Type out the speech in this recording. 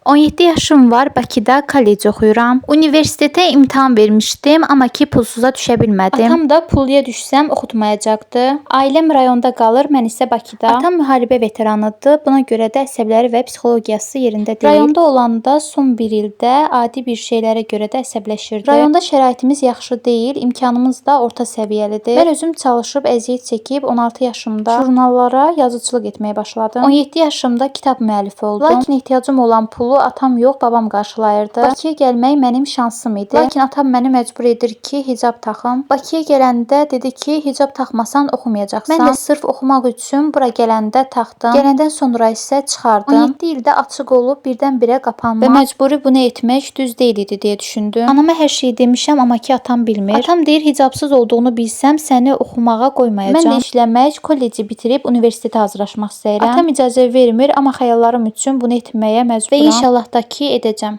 17 yaşım var, Bakıda kollec oxuyuram. Universitetə imtahan vermişdim, amma ki pulsuza düşə bilmədim. Atam da pulluya düşsəm oxutmayacaqdı. Ailəm rayonda qalır, mən isə Bakıda. Atam müharibə veteranıdır. Buna görə də əsəbləri və psixologiyası yerində deyil. Rayonda olanda son bir ildə adi bir şeylərə görə də əsəbləşirdi. Rayonda şəraitimiz yaxşı deyil, imkanımız da orta səviyyəlidir. Mən özüm çalışıb əziyyət çəkib 16 yaşımda jurnallara yazıçılıq etməyə başladım. 17 yaşımda kitab müəllifi oldum. Lakin ehtiyacım olan pulu atam yox, babam qarşılayırdı. Bakıya gəlmək mənim şansım idi. Lakin atam məni məcbur edir ki, hicab taxım. Bakıya gələndə dedi ki, hicab taxmasan oxumayacaqsan. Mən də sırf oxumaq üçün bura gələndə taxdım. Gələndən sonra isə çıxardım. 17 ildə açıq olub birdən-birə qapanmaq və məcburi bunu etmək düz deyil idi deyə düşündüm. Anama hər şeyi demişəm, amma ki atam bilmir. Atam deyir hicabsız olduğunu bilsəm səni oxumağa qoymayacağam. Mən də işləmək, kolleci bitirib universitetə hazırlaşmaq istəyirəm. Atam icazə vermir, amma xəyallarım üçün bunu etməyə məcburam və inşallah da ki edəcəm.